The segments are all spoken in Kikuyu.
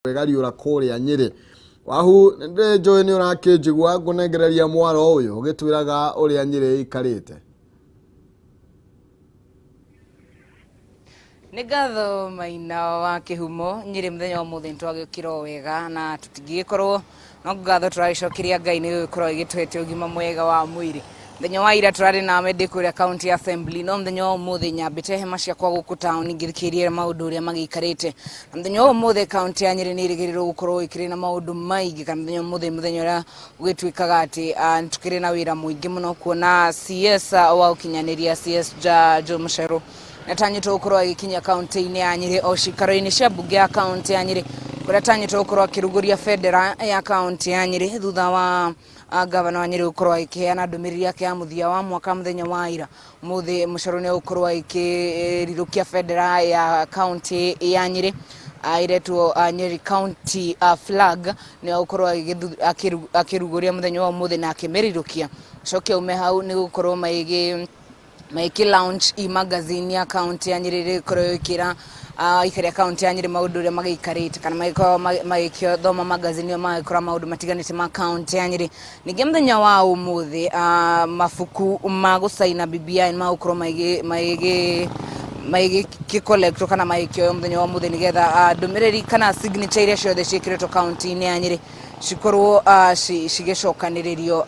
Kwĩgariũra kũrĩa Nyĩrĩ. Wahu nĩnjũĩ nĩ ũrakĩnjigua ngũnengereria mwaro ũyũ ũgĩtwĩraga ũrĩa Nyĩrĩ ĩikarĩte. Nĩ ngatho Maina wa Kĩhumo. Nyĩrĩ mũthenya wa ũmũthĩ nĩtwagĩũkĩra o wega na tũtingĩgĩkorwo no ngatho tũragĩcokeria Ngai nĩ gũkorwo agĩtũhete ũgima mwega wa mwĩrĩ. Mũthenya wa ira tũrarĩ nawe ndĩ kũrĩa County Assembly, no mũthenya wa ũmũthĩ nyambĩte hema ciakwa gũkũ taũni ngĩthikĩrĩria maũndũ ũrĩa magĩikarĩte. Na mũthenya wa ũmũthĩ kaunti ya Nyĩrĩ nĩ ĩrĩgĩrĩirwo gũkorwo ĩkĩrĩ na maũndũ maingĩ, kana mũthenya wa ũmũthĩ nĩ mũthenya ũrĩa ũgĩtuĩkaga atĩ nĩ tũkĩrĩ na wĩra mũingĩ mũno kuona CS wa ũkinyanĩria CS Joe Mucheru nĩatanyĩtwo gũkorwo agĩkinya kaunti-inĩ ya Nyĩrĩ o cikaro-inĩ cia mbunge ya kaunti ya Nyĩrĩ kũrĩa atanyĩtwo gũkorwo akĩrugũria bendera ya kaunti ya Nyĩrĩ thutha wa gavana wa Nyĩrĩ gũkorwo agĩkĩheana ndũmĩrĩri yake ya mũthia wa mwaka mũthenya wa ira. Ũmũthĩ Mucheru nĩ egũkorwo agĩkĩrirũkia bendera ya kaunti ya Nyĩrĩ ĩretwo Nyeri County flag, nĩ egũkorwo akĩrugũria mũthenya wa ũmũthĩ na akĩmĩrirũkia. Coke aume hau nĩ gũkorwo magĩkĩ launch e-magazine ya kaunti ya Nyĩrĩ ĩrĩa ĩkoragwo ĩkĩra aikari a kaunti ya Nyĩrĩ maũndũ ũrĩa magĩikarĩte kana magĩkorwo magĩthoma magazine ĩyo magĩkora maũndũ matiganĩte ma kaunti ya Nyĩrĩ. Ningĩ mũthenya wa ũmũthĩ mabuku ma gũcaina BBI nĩ magũkorwo magĩgĩ kana magĩkĩoywo mũthenya wa ũmũthĩ nĩgetha ndũmĩrĩri kana signature iria ciothe ciĩkĩrĩtwo kaunti-inĩ ya Nyĩrĩ cikorwo cigĩcokanĩrĩrio.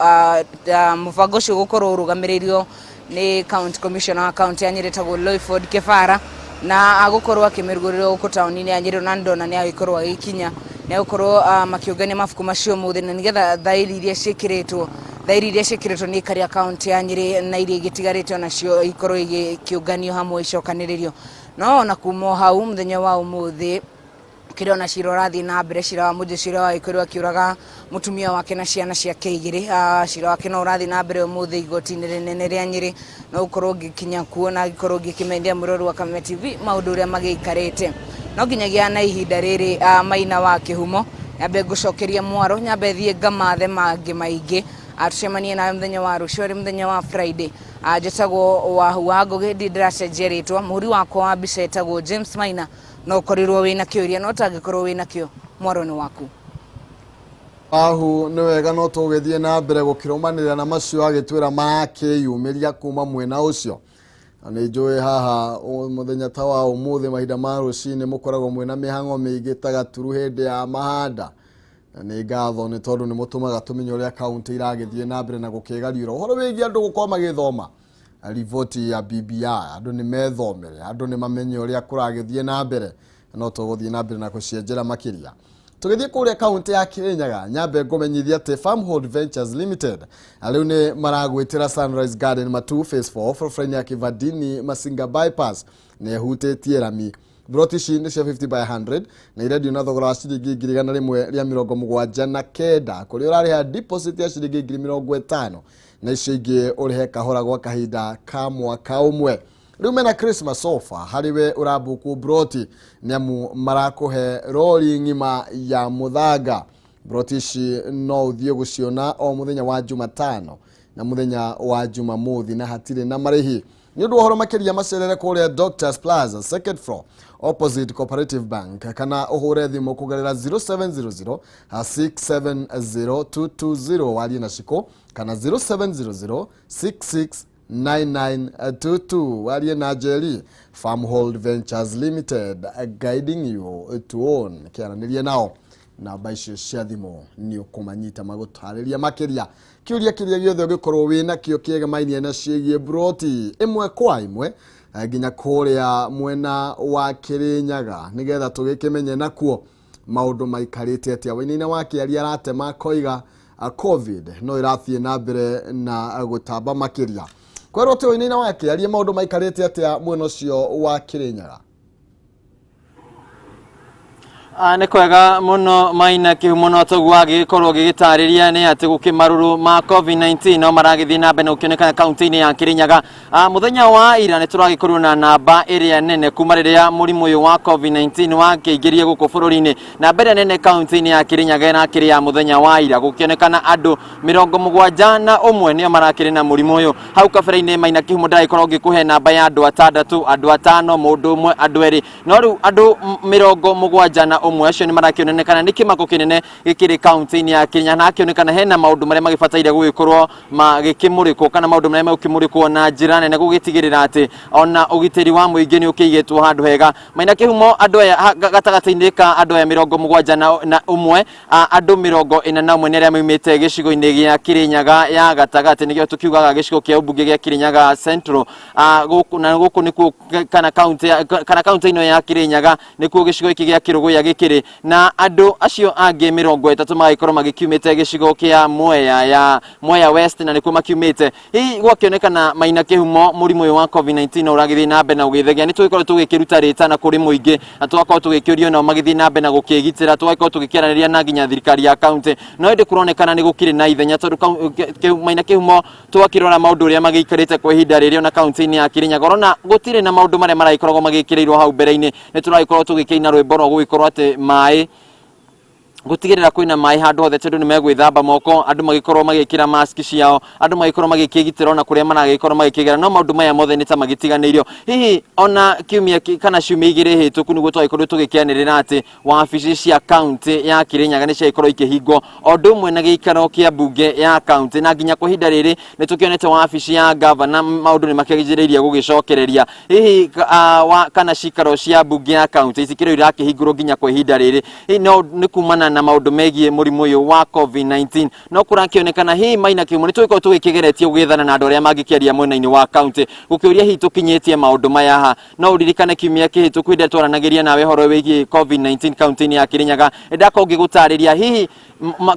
Mũbango ũcio ũgũkorwo ũrũgamĩrĩirio nĩ county commissioner wa kaunti ya Nyĩrĩ etagwo Loyford Kebara na agũkorwo akĩmĩrugũrĩra gũkũ taũni-inĩ ya Nyĩrĩ, na ndona nĩ agĩkorwo agĩkinya nĩ agũkorwo makĩũngania mabuku macio ũmũthĩ na nĩgetha thaĩri iria ciĩkĩrĩtwo nĩ aikari a kaunti ya Nyĩrĩ na iria igĩtigarĩte onacio ikorwo igĩkĩũnganio hamwe icokanĩrĩrio. No ona kuma o hau mũthenya wa ũmũthĩ kĩrona cira ũrathiĩ na mbere, cira wa mũjeshi ũrĩa wagĩkorirwo akĩũraga mũtumia wake na ciana ciake igĩrĩ. Cira wake no ũrathiĩ na mbere ũmũthĩ igoti-inĩ rĩnene rĩa Nyĩrĩ, no ũkorwo ũgĩkinya kuo na angĩkorwo ũgĩkĩmenyithia mũrori wa Kameme TV maũndũ ũrĩa magĩikarĩte. No nginyagia na ihinda rĩrĩ Maina wa Kĩhumo nyambe ngũcokeria mwaro, nyambe thiĩ ngamathe mangĩ maingĩ, tũcemanie nawe mũthenya wa rũciũ arĩ mũthenya wa Friday. Njĩtagwo Wahu wa Ngũgĩ, ndirĩ ndĩracenjia rĩtwa, mũhũri wakwa wa mbica etagwo James Maina. No ũkorirwo wĩna kĩũria, no ũtangĩkorwo wĩna kĩo mwaro nĩ waku. Wahu nĩ wega, no tũgĩthiĩ na mbere gũkĩrũmanĩrĩra na macio agĩtwĩra makĩyumĩria kuma mwena ũcio. Na nĩ njũĩ haha mũthenya ta wa ũmũthĩ mahinda ma rũcinĩ mũkoragwo mwĩna mĩhang'o mĩingĩ ta gaturu hĩndĩ ya mahanda, na nĩ ngatho nĩ tondũ nĩ mũtũmaga tũmenye ũrĩa kaunti iragĩthiĩ na mbere na gũkĩgariũra ũhoro wĩgiĩ andũ gũkorwo magĩthoma riboti ya BBI. Andũ nĩ methomere, andũ nĩ mamenye ũrĩa kũragĩthiĩ na mbere, no tũgũthiĩ na mbere na gũcienjera makĩria. Tũgĩthiĩ kũrĩa kaunti ya Kirinyaga, nyambe ngũmenyithia atĩ Farmhold Ventures Limited rĩu nĩ maragwĩtĩra Sunrise Garden Matu Phase 4 barabara-inĩ ya Kivandini Masinga Bypass na ĩhutĩtie rami. Broti ici nĩ cia 50 by 100 na irendio na thogora wa ciringi 179,000, kũrĩa ũrarĩha deposit ya ciringi 50,000 na icio ingĩ ũrĩhe kahora gwa kahinda ka mwaka ũmwe. Rĩu mena Christmas offer harĩ we ũrambuku broti, nĩ amu marakũhe rori ng'ima ya mũthanga. Broti ici no ũthiĩ gũciona o mũthenya wa Jumatano na mũthenya wa Jumamothi na hatirĩ na marĩhi. Nĩ ũndũ wa ũhoro makĩria macerere kũrĩa Doctors Plaza, second floor, opposite Cooperative Bank, kana ũhũre thimũ kũgerera 0700 670 220 warie na Shiko, kana 0700 66 9922 warie na Njeri. Farmhold Ventures Limited, guiding you to own. Kĩaranĩrie nao namba icio cia thimũ nĩ ũkũmanyita magũtarĩria makĩria kĩũria kĩrĩa gĩothe ũngĩkorwo wĩna kĩo kĩegemainie na ciĩgiĩ broti ĩmwe kwa ĩmwe nginya kũrĩa mwena wa Kĩrĩnyaga nĩgetha tũgĩkĩmenye nakuo maũndũ maikarĩte atĩa. Wainaina wa kĩaria aratema akoiga COVID no ĩrathiĩ na mbere na gũtamba makĩria. Kwerwo atĩ Wainaina wa kĩaria maũndũ maikarĩte atĩa mwena ũcio wa Kĩrĩnyaga? Nĩ kwega mũno Maina Kĩhumo, no toguo agĩgĩkorwo gĩgĩtarĩria nĩ atĩ gũkĩmarũrũ ma COVID-19 no maragĩthiĩ na mbere na gũkĩonekana kaunti-inĩ ya Kĩrĩnyaga. Mũthenya wa ira nĩ tũragĩkorirwo na namba ĩrĩa nene kuma rĩrĩa mũrimũ ũyũ wa COVID-19 wakĩingĩrie gũkũ bũrũri-inĩ. Namba ĩrĩa nene kaunti-inĩ ya Kĩrĩnyaga ĩrakĩrĩ ya mũthenya wa ira, gũkĩonekana andũ 71 nĩo marakĩrĩ na mũrimũ ũyũ. Hau kabere-inĩ Maina Kĩhumo ndagĩkorwo ngĩkũhe namba ya andũ atandatũ, andũ atano, mũndũ ũmwe, andũ erĩ, no rĩu andũ 71. ũmwe. Acio nĩ marakĩonekana nĩ kĩmako kĩnene gĩkĩrĩ kaunti-inĩ ya Kirinyaga, na hakĩonekana hena maũndũ marĩa magĩbataire gũgĩkorwo magĩkĩmũrĩkwo kana maũndũ marĩa megũkĩmũrĩkwo na njĩra nene gũgĩtigĩrĩra atĩ ona ũgitĩri wa mũingĩ nĩ ũkĩigĩtwo handũ hega. Maina Kĩhumo, andũ aya gatagatĩ-inĩ ka andũ aya 71, andũ 41 nĩ arĩa maumĩte gĩcigo-inĩ gĩa Kirinyaga ya gatagatĩ, nĩkĩo tũkiugaga gĩcigo kĩa ũmbunge gĩa Kirinyaga Central. Gũkũ na gũkũ nĩkuo kana kaunti kana kaunti ĩno ya Kirinyaga nĩkuo gĩcigo gĩkĩ gĩa Kĩrũgũya gĩkĩrĩ, na andũ acio angĩ 30 magagĩkorwo magĩkiumĩte gĩcigo kĩa Mwea ya Mwea West, na nĩkuo makiumĩte. Hihi gwakĩonekana Maina Kĩhumo, mũrimũ ũyũ wa COVID-19 no ũragĩthiĩ na mbere na gũgĩthegea, nĩ tũgĩkorwo tũgĩkĩruta rĩtana kũrĩ mũingĩ na tũgakorwo tũgĩkĩũrio nao magĩthiĩ na mbere na gũkĩgitĩra, tũgagĩkorwo tũgĩkĩaranĩria na nginya thirikari ya kaunti, no ĩndĩ kũronekana nĩ gũkĩrĩ na ithenya tondũ Maina Kĩhumo twakĩrora maũndũ ũrĩa magĩikarĩte kwa ihinda rĩrĩ ona kaunti-inĩ ya Kirinyaga, ũrona gũtirĩ na maũndũ marĩa maragĩkoragwo magĩkĩrĩirwo hau mbere-inĩ. Nĩ tũragĩkorwo tũgĩkĩina rwĩmbo rwa gũgĩkorwo atĩ maĩ, gũtigĩrĩra kwĩna maĩ handũ hothe tondũ nĩ megwĩthamba moko, andũ magĩkorwo magĩkĩra mask ciao, andũ magĩkorwo magĩkĩgitĩra ona kũrĩa maragĩkorwo magĩkĩgera, no maũndũ maya mothe nĩ ta magĩtiganĩirio. Hihi ona kiumia kana ciumia igĩrĩ hĩtũku nĩguo twagĩkorirwo tũgĩkĩanĩrĩra atĩ wabici cia kaunti ya Kirinyaga nĩ ciagĩkorwo ikĩhingwo o ũndũ ũmwe na gĩikaro kĩa mbunge ya kaunti, na nginya kwa ihinda rĩrĩ nĩ tũkĩonete wabici ya gavana maũndũ nĩ makĩanjĩrĩirie gũgĩcokereria. Hihi kana cikaro cia mbunge ya kaunti itikĩrĩ irakĩhingũrwo nginya kwa ihinda rĩrĩ, hihi no nĩ kumana na maũndũ megiĩ mũrimũ ũyũ wa COVID-19 no kũrakĩonekana. Hihi Maina Kĩhumo, nĩ tũgĩkorwo tũgĩkĩgeretie gũgĩethana na andũ arĩa mangĩkĩaria mwena-inĩ wa kaunti gũkĩũria hihi tũkinyĩtie maũndũ maya ha. No ũririkane kiumia kĩhĩtũku hĩndĩ ĩrĩa twaranagĩria nawe ũhoro wĩgiĩ COVID-19 kaunti-inĩ ya Kirinyaga, nĩndakorwo ngĩgũtarĩria hihi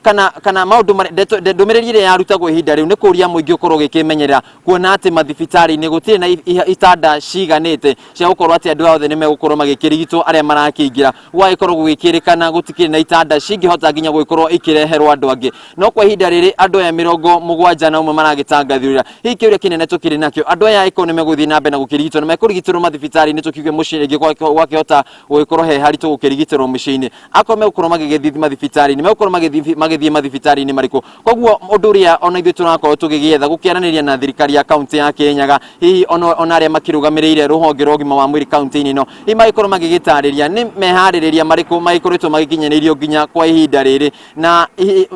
kana maũndũ ndũmĩrĩri ĩrĩa yarutagwo ihinda rĩu nĩ kũria mũingĩ ũkorwo ũgĩkĩmenyerera, kuona atĩ mathibitarĩ-inĩ gũtirĩ na itanda ciganĩte cia gũkorwo atĩ andũ othe nĩ megũkorwo magĩkĩrigitwo arĩa marakĩingĩra. Gwagĩkorwo gũgĩkĩrĩkana gũtikĩrĩ na itanda cingĩhota nginya gũgĩkorwo ikĩreherwo andũ angĩ, no kwa ihinda rĩrĩ andũ aya 71 maragĩtangathĩrĩra. Hihi kĩũria kĩnene tũkĩrĩ nakĩo, andũ aya angĩkorwo nĩ megũthiĩ na mbere na gũkĩrigitwo na mekũrigitĩrwo mathibitarĩ-inĩ, tũkiuge mũciĩ rĩngĩ gwakĩhota gũgĩkorwo he haritũ gũkĩrigitĩrwo mĩciĩ-inĩ, akorwo megũkorwo magĩgĩthiĩ mathibitarĩ-inĩ, megũkorwo magĩthiĩ mathibitarĩ-inĩ marĩkũ? Koguo ũndũ ũrĩa ona ithuĩ tũrakorwo tũgĩgĩetha gũkĩaranĩria na thirikari ya kaunti ya Kirinyaga, hihi ona arĩa makĩrũgamĩrĩire rũhonge rwa ũgima wa mwĩrĩ kaunti-inĩ ĩno, hihi magĩkorwo magĩgĩtarĩria nĩ meharĩrĩria marĩkũ magĩkoretwo magĩkinyanĩirio nginya kwa ihinda rĩrĩ, na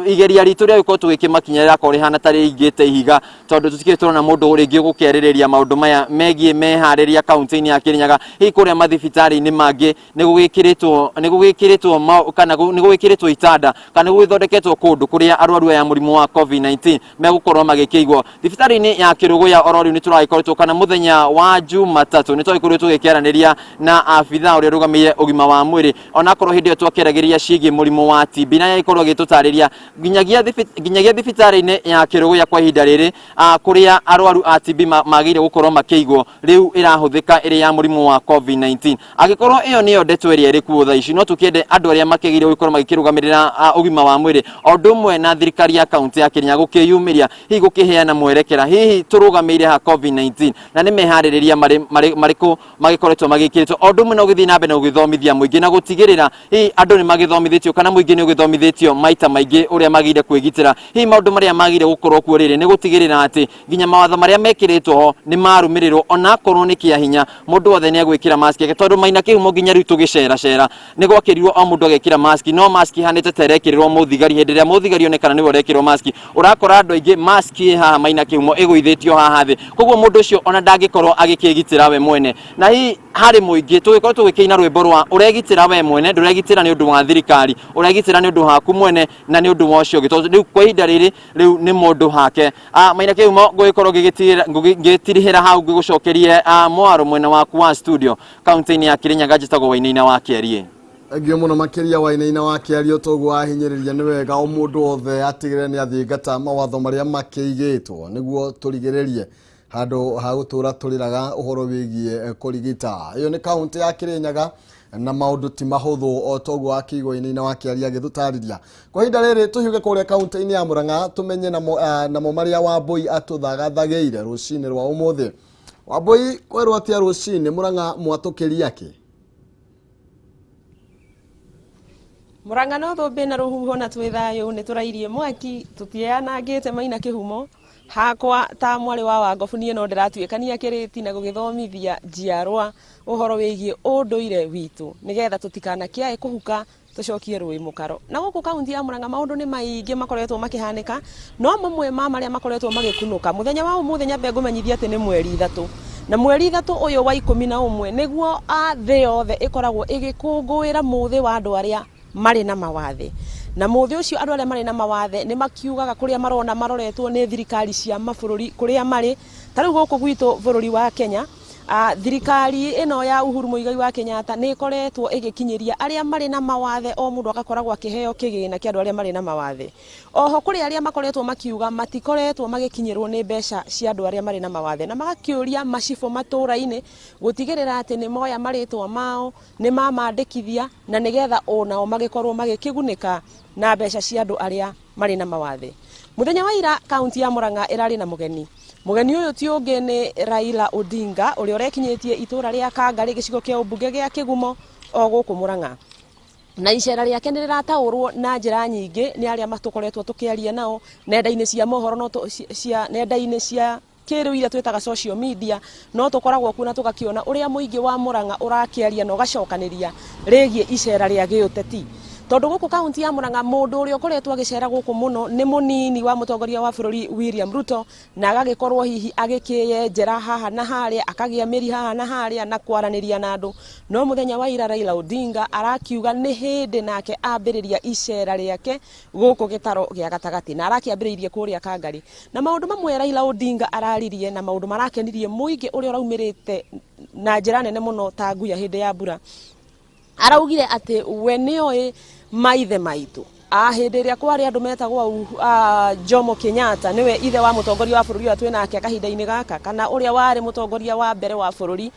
igeria ritũ rĩa gũkorwo tũgĩkĩmakinyĩra rĩrakorwo rĩhana ta rĩingĩte ihiga, tondũ tũtikĩrĩ tũrona mũndũ rĩngĩ ũgũkĩarĩrĩria maũndũ maya megiĩ meharĩria kaunti-inĩ ya Kirinyaga. Hihi kũrĩa mathibitarĩ-inĩ mangĩ nĩ gũgĩkĩrĩtwo kana nĩ gũgĩkĩrĩtwo itanda kana nĩ gũgĩthondeketwo kũndũ kũrĩa arwaru aya mũrimũ wa COVID-19 megũkorwo magĩkĩigwo thibitarĩ-inĩ ya Kĩrũgũya? Oro rĩu nĩ tũragĩkoretwo kana mũthenya wa Jumatatũ nĩ twagĩkorirwo tũgĩkĩaranĩria na abithaa ũrĩa ũrũgamĩrĩire ũgima wa mwĩrĩ, onakorwo hĩndĩ ĩyo twakĩaragĩria ciĩgiĩ mũrimũ wa TB, na agĩkorwo agĩtũtarĩria nginyagia thibitarĩ-inĩ ya Kĩrũgũya kwa ihinda rĩrĩ kũrĩa arwaru a TB magĩrĩire gũkorwo makĩigwo rĩu ĩrahũthĩka ĩrĩ ya mũrimũ wa COVID-19. Angĩkorwo ĩyo nĩyo ndeto ĩrĩa ĩrĩ kuo thaa ici, no tũkĩende andũ arĩa makĩgĩrĩire gũkorwo magĩkĩrũgamĩrĩra ũgima wa mwĩrĩ o ũndũ ũmwe na thirikari ya kaunti ya Kirinyaga gũkĩyumĩria, hihi gũkĩheana mwerekera, hihi tũrũgamĩire ha COVID-19 na nĩ meharĩrĩria marĩkũ magĩkoretwo magĩkĩrĩtwo, o ũndũ ũmwe na ũgĩthiĩ na mbere na gũgĩthomithia mũingĩ na gũtigĩrĩra hihi andũ nĩ magĩthomithĩtio kana mũingĩ nĩ ũgĩthomithĩtio maita maingĩ ũrĩa magĩrĩire kwĩgitĩra. Hihi maũndũ marĩa magĩrĩire gũkorwo kuo rĩrĩ nĩ gũtigĩrĩra atĩ nginya mawatho marĩa mekĩrĩtwo ho nĩ marũmĩrĩrwo, onakorwo nĩ kĩa hinya mũndũ wothe nĩ egwĩkĩra mask yake, tondũ Maina Kĩhumo nginya rĩu tũgĩceracera nĩ gwakĩrirwo o mũndũ agekĩra mask, no mask ihanĩte ta ĩrekĩrĩrwo mũthigari. Hĩndĩ ĩrĩa mũthigari onekana nĩwe ũrekĩrwo mask, ũrakora andũ aingĩ mask ĩ haha Maina Kĩhumo ĩgũithĩtio haha thĩ, koguo mũndũ ũcio ona ndangĩkorwo agĩkĩgitĩra we mwene. Na hihi harĩ mũingĩ tũgĩkorwo tũgĩkĩina rwĩmbo rwa ũregitĩra we mwene, ndũregitĩra nĩ ũndũ wa thirikari, ũregitĩra nĩ ũndũ waku mwene na nĩ ũndũ wa ũcio ũngĩ, tondũ rĩu kwa ihinda rĩrĩ rĩu nĩ mũndũ hake. Maina Kĩhumo, ngũgĩkorwo ngĩtirihĩra hau ngĩgũcokerie mwaro mwena waku wa studio kaunti-inĩ ya Kirinyaga. Njĩtagwo Wainaina wa Kĩariĩ. Thengiũ mũno makĩria Wainaina wa Kĩario. Toguo wahinyĩrĩria, nĩ wega o mũndũ wothe atigĩrĩre nĩ athingata mawatho marĩa makĩigĩtwo nĩguo tũrigĩrĩrie handũ ha gũtũra tũrĩraga ũhoro wĩgiĩ kũrigita. Ĩyo nĩ kaunti ya Kirinyaga na maũndũ ti mahũthũ o toguo akĩigwo Wainaina wa Kĩaria agĩtũtarĩria. Kwa ihinda rĩrĩ tũhiũke kũrĩa kaunti-inĩ ya Murang'a tũmenye namo marĩa Wambũi atũthagathagĩire rũcinĩ rwa ũmũthĩ. Wambũi, kwerwo atĩa rũcinĩ Murang'a, mwatũkĩria kĩ? Murang'a no thũmbĩ na rũhuho na twĩ thayũ, nĩ tũrairie mwaki tũtianangĩte. Maina Kĩhumo, hakwa ta mwarĩ wa Wangobu, niĩ no ndĩratuĩkania kĩrĩti na gũgĩthomithia njiarwa ũhoro wĩgiĩ ũndũire witũ nĩgetha tũtikanakĩae kũhuka. Tũcokie rũĩ mũkaro. Na gũkũ kaunti ya Murang'a maũndũ nĩ maingĩ makoretwo makĩhanĩka, no mamwe ma marĩa makoretwo magĩkunũka mũthenya wa ũmũthĩ, nyambe ngũmenyithia atĩ nĩ mweri 3, na mweri 3 ũyũ wa 11 nĩguo a thĩ yothe ĩkoragwo ĩgĩkũngũĩra mũthĩ wa andũ arĩa marĩ na mawathe. Na mũthĩ ũcio andũ arĩa marĩ na mawathe nĩ makiugaga kũrĩa marona maroretwo nĩ thirikari cia mabũrũri kũrĩa marĩ. Ta rĩu gũkũ gwitũ bũrũri wa Kenya, thirikari ĩno ya Uhuru Muigai wa Kenyatta nĩ ĩkoretwo ĩgĩkinyĩria arĩa marĩ na mawathe, o mũndũ agakoragwo akĩheo kĩgĩna kĩa andũ arĩa marĩ na mawathe. Oho kũrĩ arĩa makoretwo makiuga matikoretwo magĩkinyĩrwo nĩ mbeca cia andũ arĩa marĩ na mawathe, na magakĩũria macibũ matũra-inĩ gũtigĩrĩra atĩ nĩ moya marĩtwa mao, nĩ mamandĩkithia, na nĩgetha onao magĩkorwo magĩkĩgunĩka na mbeca cia andũ arĩa marĩ na mawathe. Mũthenya wa ira kaunti ya Murang'a ĩrarĩ na mũgeni. Mũgeni ũyũ ti ũngĩ nĩ Raila Odinga, ũrĩa ũrekinyĩtie itũra rĩa Kangarĩ, gĩcigo kĩa ũmbunge gĩa Kĩgumo, o gũkũ Murang'a. Na icera rĩake nĩ rĩrataũrwo na njĩra nyingĩ nĩ arĩa matũkoretwo tũkĩaria nao nenda-inĩ cia mohoro, no cia nenda-inĩ cia kĩrĩu iria twĩtaga social media. No tũkoragwo kuo na tũgakĩona ũrĩa mũingĩ wa Murang'a ũrakĩaria na ũgacokanĩria rĩgiĩ icera rĩa gĩũteti, tondũ gũkũ kaunti ya Murang'a mũndũ ũrĩa ũkoretwo agĩcera gũkũ mũno nĩ mũnini wa mũtongoria wa bũrũri William Ruto, na agagĩkorwo hihi agĩkĩyenjera haha na harĩa, akagĩa mĩri haha na harĩa na kwaranĩria na andũ. No mũthenya wa ira Raila Odinga arakiuga nĩ hĩndĩ nake ambĩrĩria icera rĩake gũkũ gĩtaro gĩa gatagatĩ, na arakĩambĩrĩirie kũrĩa Kangarĩ. Na maũndũ mamwe Raila Odinga araririe na maũndũ marakenirie mũingĩ ũrĩa ũraumĩrĩte na njĩra nene mũno ta nguya hĩndĩ ya mbura, araugire atĩ we nĩoĩ maithe maitũ a hĩndĩ ĩrĩa kwarĩ andũ metagwo Jomo Kenyatta, nĩwe ithe wa mũtongoria wa bũrũri ũrĩa twĩnake kahinda-inĩ gaka, kana ũrĩa warĩ mũtongoria wa mbere wa bũrũri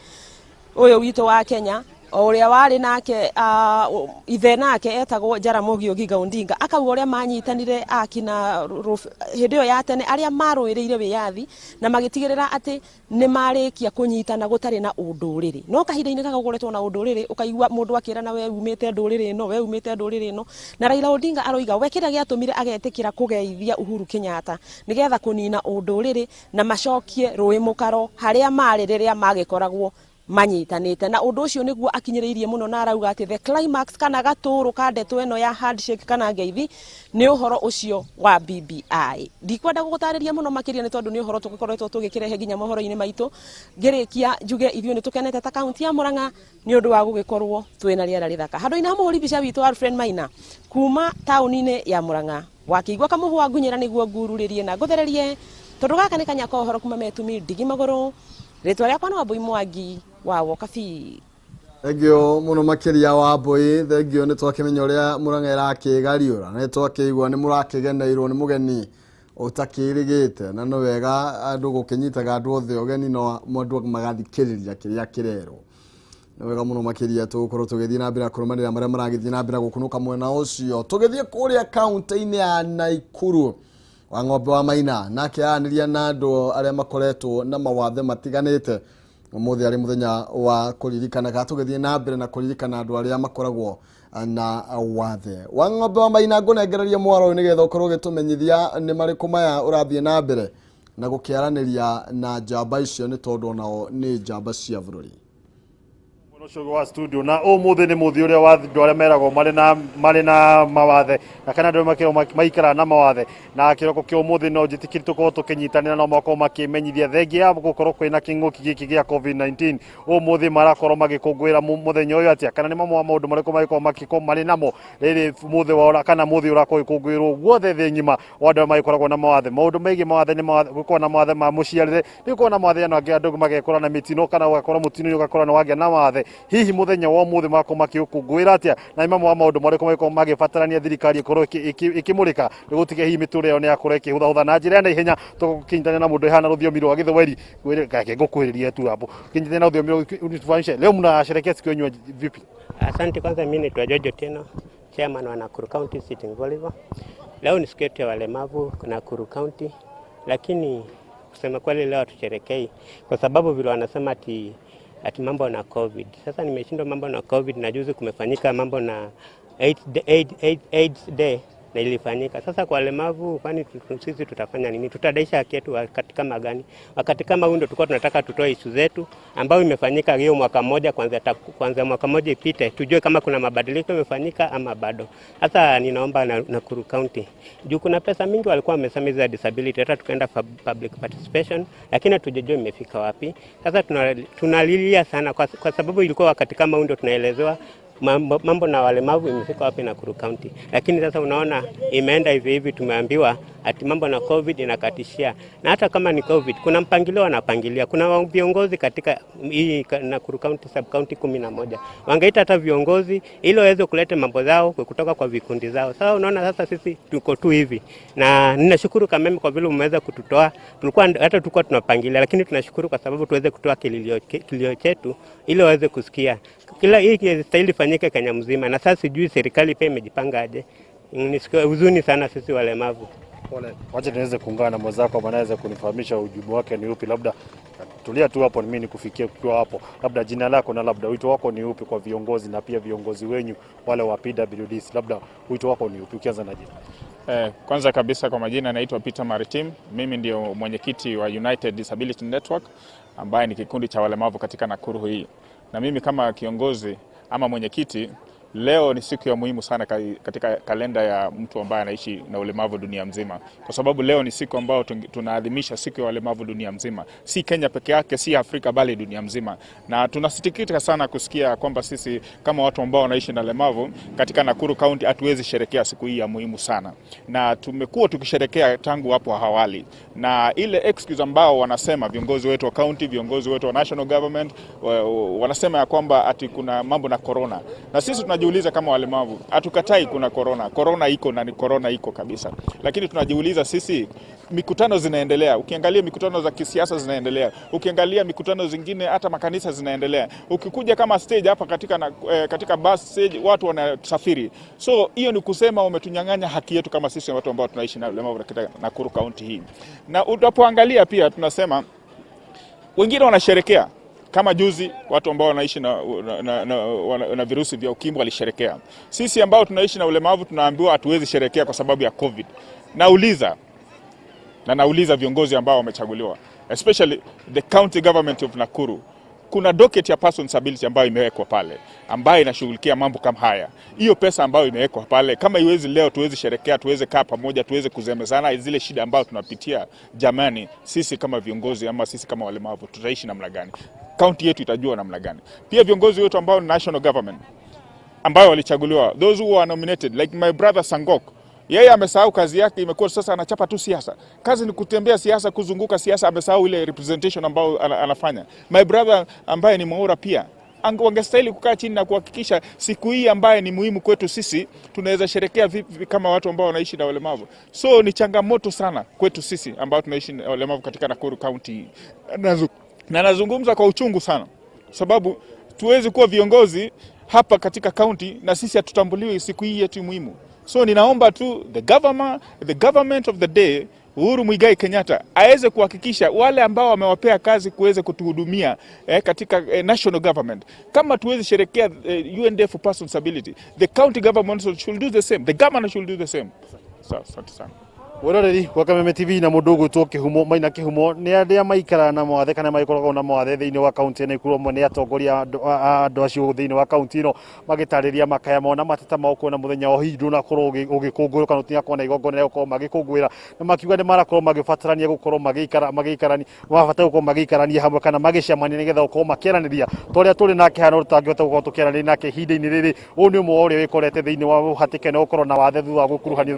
ũyũ witũ wa Kenya, o ũrĩa warĩ nake ithe nake etagwo Jaramogi Oginga Odinga. Akauga ũrĩa manyitanire akina hĩndĩ ĩyo ya tene arĩa marũĩrĩire wĩyathi na magĩtigĩrĩra atĩ nĩ marĩkia kũnyitana gũtarĩ na ũndũrĩrĩ. No kahinda-inĩ gaka gũkoretwo na ũndũrĩrĩ, ũkaigua mũndũ akĩrana we umĩte ndũrĩrĩ ĩno, we umĩte ndũrĩrĩ ĩno. Na Raila Odinga aroiga we kĩrĩa gĩatũmire agetĩkĩra kũgeithia Uhuru Kenyatta nĩgetha kũnina ũndũrĩrĩ na macokie rũĩ mũkaro harĩa marĩ rĩrĩa magĩkoragwo manyitanĩte. Na ũndũ ũcio nĩguo akinyĩrĩirie mũno, na arauga atĩ the climax kana gatũrũ ka ndeto ĩno ya handshake kana ngeithi nĩ ũhoro ũcio wa BBI. Ndikwenda gũgũtarĩria mũno makĩria nĩ tondũ nĩ ũhoro tũgĩkoretwo tũgĩkĩrehe nginya mohoro-inĩ maitũ. Ngĩrĩkia njuge ithuĩ nĩ tũkenete ta kaunti ya Murang'a nĩ ũndũ wa gũgĩkorwo twĩna rĩera rĩthaka. Handũ-inĩ ha mũhũri mbica witũ Alfred Maina kuma taũni-inĩ ya Murang'a, wakĩigua kamũhwa ngunyĩra nĩguo ngururĩrie na ngũthererie, tondũ gaka nĩ kanya ka ũhoro kuma metumi ndigi magũrũ. Rĩtwa rĩakwa nĩ Wambui Mwangi wa Wokabi. Thengio mũno makĩria Wambui, thengio. Nĩ twakĩmenya ũrĩa Murang'a ĩrakĩgariũra, na nĩ twakĩigua nĩ mũrakĩgeneirwo nĩ mũgeni ũtakĩrĩgĩte, na nĩ wega andũ gũkĩnyitaga andũ othe ũgeni, no andũ magathikĩrĩria kĩrĩa kĩrerwo. Nĩ wega mũno makĩria. Tũgũkorwo tũgĩthiĩ na mbere na kũrũmanĩrĩra marĩa maragĩthiĩ na mbere gũkunũka mwena ũcio. Tũgĩthiĩ kũrĩa kaunti-inĩ ya Naikuru, wa ng'ombe wa Maina nake aranĩria na andũ arĩa makoretwo na mawathe matiganĩte. Ũmũthĩ arĩ mũthenya wa kũririkana, kana tũgĩthiĩ na mbere na kũririkana andũ arĩa makoragwo na wathe. Wa ng'ombe wa Maina, ngũnengereria mwaro ũyũ nĩgetha ũkorwo ũgĩtũmenyithia nĩ marĩkũ maya ũrathiĩ na mbere na gũkĩaranĩria na njamba icio, nĩ tondũ onao nĩ njamba cia bũrũri. Mwena ũcio wa studio, na ũmũthĩ nĩ mũthĩ ũrĩa wa andũ arĩa meragwo marĩ na mawathe, na kana andũ arĩa makĩragwo maikaraga na mawathe. Na kĩroko kĩa ũmũthĩ no njĩtĩkĩri tũkorwo tũkĩnyitanĩra nao, makorwo makĩmenyithia thengia ya gũkorwo kwĩna kĩng'ũki gĩkĩ gĩa COVID-19, ũmũthĩ marakorwo magĩkũngũĩra mũthenya ũyũ atĩa, kana nĩ mamwe wa maũndũ marĩkũ magĩkorwo makĩkorwo marĩ namo rĩrĩ mũthĩ wa kana mũthĩ ũrakorwo ũgĩkũngũĩrwo guothe thĩ ng'ima wa andũ arĩa magĩkoragwo na mawathe. Maũndũ megiĩ mawathe nĩ mawathe, gũkorwo na mawathe ma mũciarĩre, nĩ gũkorwo na mawathe ano angĩ andũ magekora na mĩtino, kana ũgakora mũtino ũgakora nĩ wagĩa na wathe. Hihi mũthenya wa ũmũthĩ magakorwo makĩũkũngũĩra atĩa, na nĩ mamwe wa maũndũ marĩkũ magĩkorwo magĩbatarania thirikari ĩkorwo ĩkĩmũrĩka nĩ gũtiga hihi mĩtũrĩre yao nĩ yakorwo ĩkĩhũthahũtha na njĩra ya naihenya. Tũkĩnyitanĩra na mũndũ ĩhana rũthiomi rwa Gĩthweri, reke ngũkuhĩrĩrie tu hapo, kĩnyitanĩra na rũthiomi rwa tufahamishe, leo mnasherehekea siku yenu vipi? Asante. Kwanza mimi naitwa George Otieno, chairman wa Nakuru County Sitting Volleyball. Leo ni siku yetu ya walemavu Nakuru County, lakini kusema kweli leo hatusherekei kwa sababu vile wanasema ati mambo na COVID. Sasa nimeshindwa mambo na COVID, na juzi kumefanyika mambo na AIDS Day, AIDS, AIDS, AIDS Day. na ilifanyika. Sasa kwa walemavu, kwani sisi tutafanya nini? Tutadaisha haki yetu wakati kama gani? Wakati kama huu ndio tulikuwa tunataka tutoe isu zetu ambayo imefanyika hiyo mwaka mmoja, kwanza mwaka mmoja ipite tujue kama kuna mabadiliko imefanyika ama bado. Sasa ninaomba Nakuru County, juu kuna pesa mingi walikuwa wamesema za disability, hata tukaenda public participation, lakini hatujajua imefika wapi. Sasa tunalilia sana kwa sababu ilikuwa wakati kama huu ndio tunaelezewa mambo na walemavu imefika wapi Nakuru County. Lakini sasa unaona imeenda hivi hivi, tumeambiwa ati mambo na COVID inakatishia. Na hata kama ni COVID, kuna mpangilio wanapangilia. Kuna viongozi katika hii Nakuru County, sub county 11. Wangeita hata viongozi ili waweze kuleta mambo zao kutoka kwa vikundi zao. Sasa unaona sasa sisi tuko tu hivi. Na ninashukuru Kameme kwa vile umeweza kututoa. Tulikuwa hata tulikuwa tunapangilia, lakini tunashukuru kwa sababu tuweze kutoa kilio chetu ili waweze kusikia. Kila hii stahili fanyike Kenya mzima, na sasa sijui serikali pia imejipanga aje. Ni huzuni sana sisi walemavu. Wacha niweze kuungana na mwenzako ambaye anaweza kunifahamisha ujumbe wake ni upi. Labda tulia tu hapo, mimi nikufikie ukiwa hapo. Labda jina lako na labda wito wako ni upi kwa viongozi na pia viongozi wenyu wale wa PWDs, labda wito wako ni upi ukianza na jina? Kwanza kabisa kwa majina naitwa Peter Maritim. Mimi ndio mwenyekiti wa United Disability Network ambaye ni kikundi cha walemavu katika Nakuru hii. Na mimi kama kiongozi ama mwenyekiti, leo ni siku ya muhimu sana katika kalenda ya mtu ambaye anaishi na ulemavu dunia mzima. Kwa sababu leo ni siku ambayo tunaadhimisha siku ya walemavu dunia mzima. Si Kenya peke yake, si Afrika bali dunia mzima. Na tunasikitika sana kusikia kwamba sisi kama watu ambao wanaishi na ulemavu katika Nakuru County hatuwezi sherekea siku hii ya muhimu sana. Na tumekuwa tukisherekea tangu hapo awali. Na ile excuse ambao wanasema viongozi wetu wa county, viongozi wetu wa national government wanasema ya kwamba ati kuna mambo na corona. Na sisi tunajiuliza kama walemavu, hatukatai kuna corona. Corona iko na ni corona iko kabisa. Lakini tunajiuliza sisi, mikutano zinaendelea. Ukiangalia mikutano za kisiasa zinaendelea. Ukiangalia mikutano zingine hata makanisa zinaendelea. Ukikuja kama stage hapa katika bus stage watu wanasafiri. So hiyo ni kusema umetunyang'anya haki yetu kama sisi watu ambao tunaishi na ulemavu katika Nakuru County hii. Na unapoangalia pia tunasema wengine wanasherekea. Kama juzi watu ambao wanaishi na virusi vya ukimwi walisherekea. Sisi ambao tunaishi na ulemavu tunaambiwa hatuwezi sherekea kwa sababu ya COVID. Nauliza viongozi ambao wamechaguliwa, especially the county government of Nakuru. Kuna docket ya person disability ambayo imewekwa pale, ambayo inashughulikia mambo kama haya. Hiyo pesa ambayo imewekwa pale, kama iwezi leo tuweze sherekea, tuweze kaa pamoja, tuweze kuzemezana zile shida ambazo tunapitia, jamani, sisi kama viongozi ama sisi kama walemavu tutaishi namna gani? County yetu itajua namna gani? Pia viongozi wetu ambao ni national government ambao walichaguliwa, those who are nominated like my brother Sangok, yeye amesahau kazi yake, imekuwa sasa anachapa tu siasa. Kazi ni kutembea siasa, kuzunguka siasa, amesahau ile representation ambayo anafanya. My brother ambaye ni Mwaura pia wangestahili kukaa chini na kuhakikisha siku hii ambaye ni muhimu kwetu sisi tunaweza sherekea vipi kama watu ambao wanaishi na ulemavu. So ni changamoto sana kwetu sisi ambao tunaishi na ulemavu katika Nakuru County. Na nazungumza kwa uchungu sana, sababu tuwezi kuwa viongozi hapa katika county na sisi hatutambuliwi siku hii yetu muhimu. So ninaomba tu the government of the day, Uhuru Muigai Kenyatta, aweze kuhakikisha wale ambao wamewapea kazi kuweze kutuhudumia katika national government. Kama tuweze sherekea UN Day for Person Disability, the county government should do the same. The governor should do the same. So, asante sana. Wĩroreri wa Kameme TV na mũndũ ũgwĩtwo Kĩhumo Maina Kĩhumo nĩ arĩa maikaraga na mawathe kana magĩkoragwo na mawathe thĩinĩ wa kaunti ya Nakuru, amwe nĩ atongoria andũ acio thĩinĩ wa kaunti ĩno magĩtarĩria makaya mao na mateta mao kuona mũthenya wa hihi ndũnakorwo ũgĩkũngũĩrwo kana ũtinakorwo na igongona rĩa gũkorwo magĩkũngũĩra, na makiuga nĩ marakorwo magĩbatarania gũkorwo magĩikarania, mabata gũkorwo magĩikarania hamwe kana magĩcemania nĩgetha gũkorwo makĩaranĩria ta ũrĩa tũrĩ nake hana tũtangĩhota gũkorwo tũkĩaranĩria nake ihinda-inĩ rĩrĩ. Ũyũ nĩ ũmwe wa ũrĩa wĩkorete thĩinĩ wa hatĩka ĩno gũkorwo na wathe thutha wa gũkuruhanio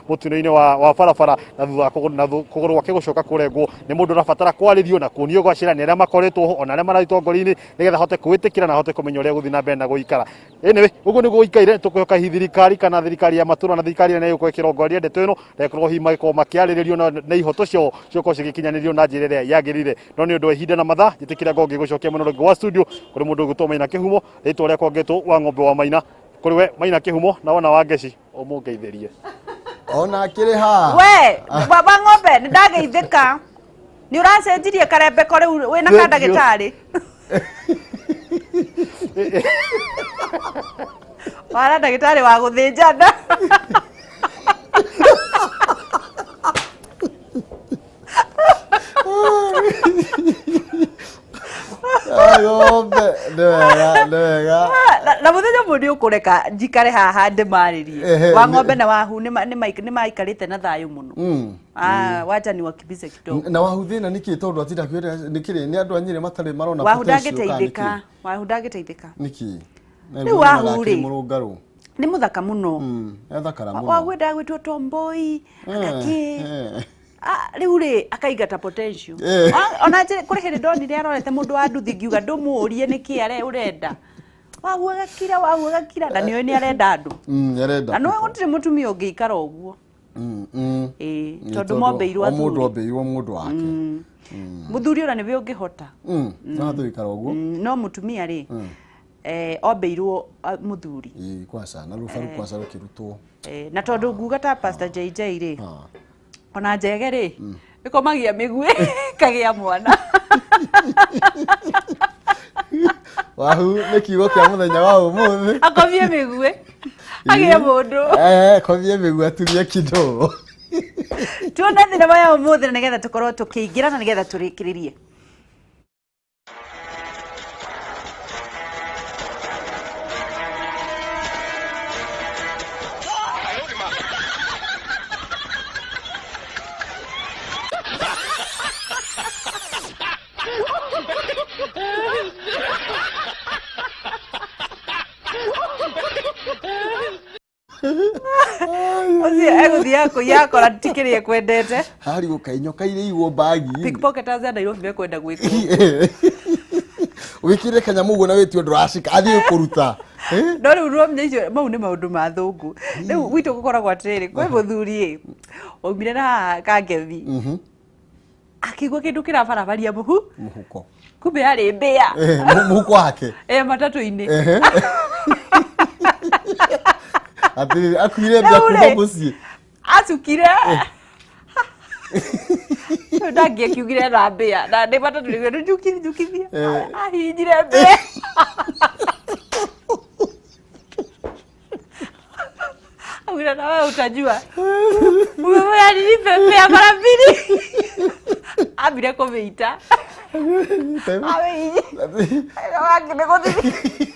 mũtino-inĩ wa barabara na thutha wa kũgũrũ gwake gũcoka kũrengwo. Nĩ mũndũ ũrabatara kwarĩrio na kuonio gwacĩra nĩ arĩa makoretwo ho ona arĩa maratongoria-inĩ nĩgetha ahote kwĩtĩkĩra na ahote kũmenya ũrĩa gũthiĩ na mbere na gũikara. Anyway, ũguo nĩguo gũikaire. Tũkwĩhoka hihi thirikari kana thirikari ya matũra na thirikari ĩrĩa ĩgũkorwo ĩkĩrongoreria ndeto ĩno na ĩkorwo hihi magĩkorwo makĩarĩrĩrio na ihoto ciao ciũkorwo cigĩkinyanĩrio na njĩra ĩrĩa yagĩrĩire. No nĩ ũndũ wa ihinda na mathaa, njĩtĩkĩra ngorwo ngĩgũcokia mwena ũrĩa ũngĩ wa studio kũrĩ mũndũ ũgwĩtwo Maina Kĩhumo, rĩtwa rĩakwa ngĩtwo wa ng'ombe wa Maina. Kũrĩ we Maina Kĩhumo na wona wa Ngeci ũmũngeithĩrie. Ona akĩrĩ haha. We, baba ng'ombe, nĩ ndageithĩka. Nĩ ũracenjirie karembeko rĩu wĩna ka ndagĩtarĩ. Wara ndagĩtarĩ wa gũthĩnjana. Ndũkũreka njikare haha ndĩmarĩrie. Ehe, Wa ng'ombe na wahu nĩ maikarĩte na thayũ mũno. Ah, wacha ni wakimbize kidogo. Na wahu thĩna nĩkĩ tondũ atinda akĩũria nĩkĩrĩ nĩ andũ a Nyĩrĩ matarĩ marona Wahu potential kana ndangĩteithĩka. nĩkĩ? Wahu ndangĩteithĩka. Nĩkĩ? Rĩu wahu rĩ. Mũrũngarũ. Nĩ mũthaka mũno. Ethakara mũno. Wahu endaga gwĩtwo tomboy, agakĩ. Ah, rĩu rĩ akaingata potential. Ona kũrĩ hĩndĩ ndonire arorete mũndũ wa nduthi ngiuga ndũmũrie nĩkĩ are ũrenda. Wahu agakira, wahu agakira na nĩoĩ nĩ arenda andũ. Arenda. Na nĩoĩ gũtirĩ mũtumia ũngĩikara ũguo. Ĩĩ, Nĩ tondũ mombeirwo o mũndũ athuri. ombeirwo mũndũ wake. Mũthuri ona nĩwe ũngĩhota. No atũikara ũguo. No mũtumia rĩ, ombeirwo mũthuri. Ĩĩ, kwaca na rũbaru kwaca rũkĩrutwo. Na tondũ nguga ta Pastor JJ rĩ, ona njege rĩ, ĩkomagia mĩguĩ ĩkagĩa mwana. Wahu nĩ kiugo kĩa mũthenya wa ũmũthĩ. Akomie mĩguĩ agĩe mũndũ. Komie mĩguĩ aturie kidogo. Tuone thinema ya ũmũthĩ na nĩgetha tũkorwo tũkĩingĩra na nĩgetha tũrĩkĩrĩrie. Ũcio egũthiaga kũiya akora ti kĩrĩa ekwendete. Harĩ gũka nyoka iria igwo mbagi. Pickpocketers a Nairobi mekwenda gwĩkwo. Wĩkĩre kanyamũ ũguo na wĩtue ndũracika athiĩ kũruta. No rĩu rwamenya icio mau nĩ maũndũ ma thũngũ. Rĩu gwitũ gũkoragwo atĩrĩrĩ, kwĩ mũthuri ĩ waumire na haha Kangethi akĩigua kĩndũ kĩrabarabaria mũhu, Mũhuko. kumbe yarĩ mbĩa. Mũhuko wake. Matatũ-inĩ. Atĩrĩrĩ, akuire mbĩa Rĩu kuma rĩ, mũciĩ. Acukire. Rĩu ndangĩakiugire na mbĩa na nĩ matatũ nĩguo njukithie njukithie. Ahihinyire mbĩa. Augire na wewe utajua. Umefanya nini pepea mara mbili? Ambire kũmĩita. Amĩhihinyire. Wangĩ gũthiĩ.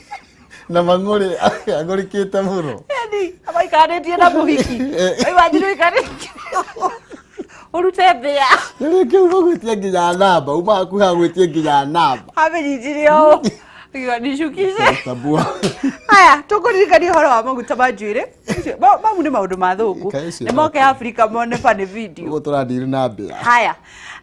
Na mang'ũrĩ ang'ũrĩkĩte mũno. Yani, maikarĩtie na mũhiki. Imagine ũikarĩtie. Ũrute mbĩa. Rĩngĩ uma gwĩtia nginya namba, uma hakuhĩ agwĩtie nginya namba. Amĩnyitire ũũ. Akiuga nicukishe. Tabua. Haya, tũkũririkania ũhoro wa maguta ma njuĩrĩ. Mau nĩ maũndũ ma thũngũ. Kaĩ ũcio Nĩ moke Afrika mone funny video. Ũguo tũradiri na mbĩa. Haya,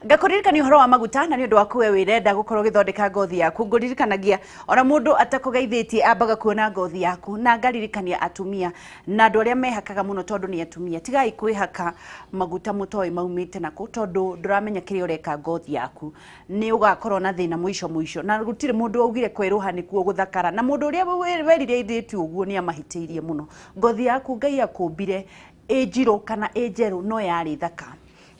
ngakũririkania ũhoro wa maguta na nĩ ũndũ waku we wĩrenda gũkorwo ũgĩthondeka ngothi yaku. Ngũririkanagia ona mũndũ atakũgeithĩtie ambaga kuona ngothi yaku, na ngaririkania atumia na andũ arĩa mehakaga mũno tondũ nĩ atumia, tigai kwĩhaka maguta mũtoĩ maumĩte nakũ tondũ ndũramenya kĩrĩa ũreka ngothi yaku. Nĩ ũgakorwo na thĩna mũico mũico, na gũtirĩ mũndũ waugire kwerũha nĩkuo gũthakara, na mũndũ ũrĩa werire airĩtu ũguo nĩ amahĩtĩirie mũno. Ngothi yaku Ngai akũmbire ĩ njirũ kana ĩ njerũ no yarĩ thaka.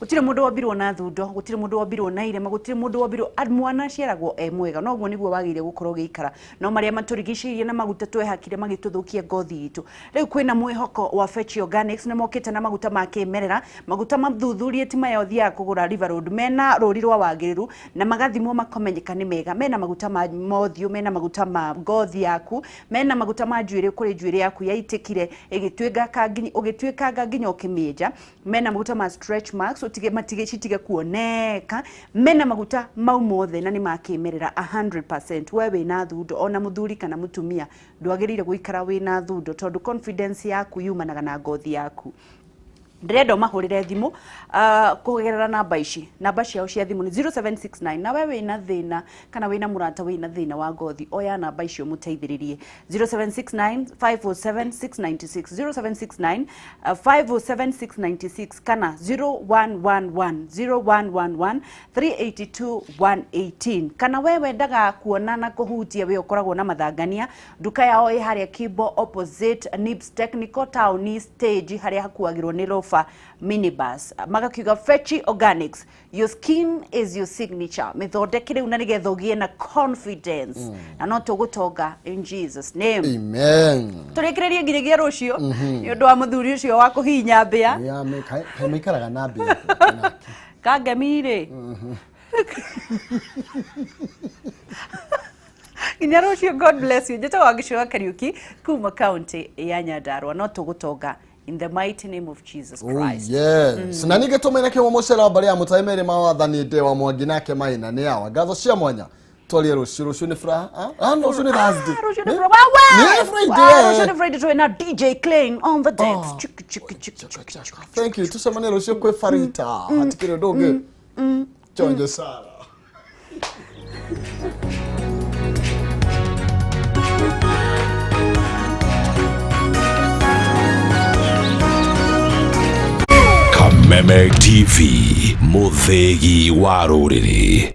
Gũtirĩ mũndũ wombirwo na thundo, gũtirĩ mũndũ wombirwo na irema, gũtirĩ mũndũ wombirwo, mwana aciaragwo e mwega, noguo nĩguo wagĩrĩire gũkorwo ũgĩikara. No marĩa matũrigicĩirie na maguta twehakire magĩtũthũkia ngothi itũ. Rĩu kwĩna mwĩhoko wa Fetch Organics, nĩ mokĩte na maguta ma kĩmerera, maguta mathuthurie ti maya ũthiaga kũgũra River Road, mena rũri rwa wagĩrĩru na magathimwo makomenyeka nĩ mega. Mena maguta ma mothiũ, mena maguta ma ngothi yaku, mena maguta ma njuĩrĩ kũrĩ njuĩrĩ yaku yaitĩkire ĩgĩtuĩkanga nginya, ũgĩtuĩkanga nginya ũkĩmĩenja. Mena maguta ma stretch marks, ũtige, matige, citige kuoneka. Mena maguta mau mothe na nĩ ma kĩmerera 100%. We wĩna thundo, ona mũthuri kana mũtumia ndwagĩrĩire gũikara wĩna thundo tondũ confidence yaku yumanaga na ngothi yaku. Ndĩrenda ũmahũrĩre thimũ kũgerera namba ici. Namba ciao cia thimũ nĩ 0769. Na we wĩna thĩna kana wĩna mũrata wĩna thĩna wa ngothi, oya namba icio mũteithĩrĩrie. 0769 507 696, 0769 507 696 kana 0111 0111 382 118. Kana we wendaga kuona na kũhutia, we ũkoragwo na mathangania, nduka yao ĩ harĩa Kimbo opposite Nibs Technical Town stage harĩa hakuagĩrwo nĩ Lofa minibus. Magakiuga Fetch Organics, your skin is your signature. Mĩthondeke rĩu na nĩgetha ũgĩe na confidence. Na no tũgũtonga in Jesus name. Amen. Tũrĩkĩrĩrie nginyagia rũciũ nĩ ũndũ wa mũthuri ũcio wa kũhihinya mbĩa. Ya, kaĩ maikaraga na mbĩa. Kangemi rĩ. Nginya rũciũ, God bless you. Njĩtagwo Wangĩcũ wa Kariũki kuma kaunti ya Nyandarua, no tũgũtonga in the mighty name of Jesus Oh, Christ. yes. Na ningĩ tũmene kĩmo mũcera wa mbarĩ ya mũtai merĩ ma wathani ndĩ wa mwangi nake maina nĩ awa ngatho cia mwanya twarie rũciũ. Rũciũ nĩ fra ah, ah, no, rũciũ nĩ Thursday. Ah, rũciũ nĩ Nĩ- Wawa! Nĩ Friday. Wow, rũciũ nĩ Friday, twĩ na DJ Klein on the decks. Chiki, chiki, chiki, chiki, chiki. Thank you. Tucemanie rũciũ kwĩ Farita. Hatikĩrĩ ũndũ ũngĩ. Chonjo sana. Kameme TV, mũthĩgi wa rũrĩrĩ.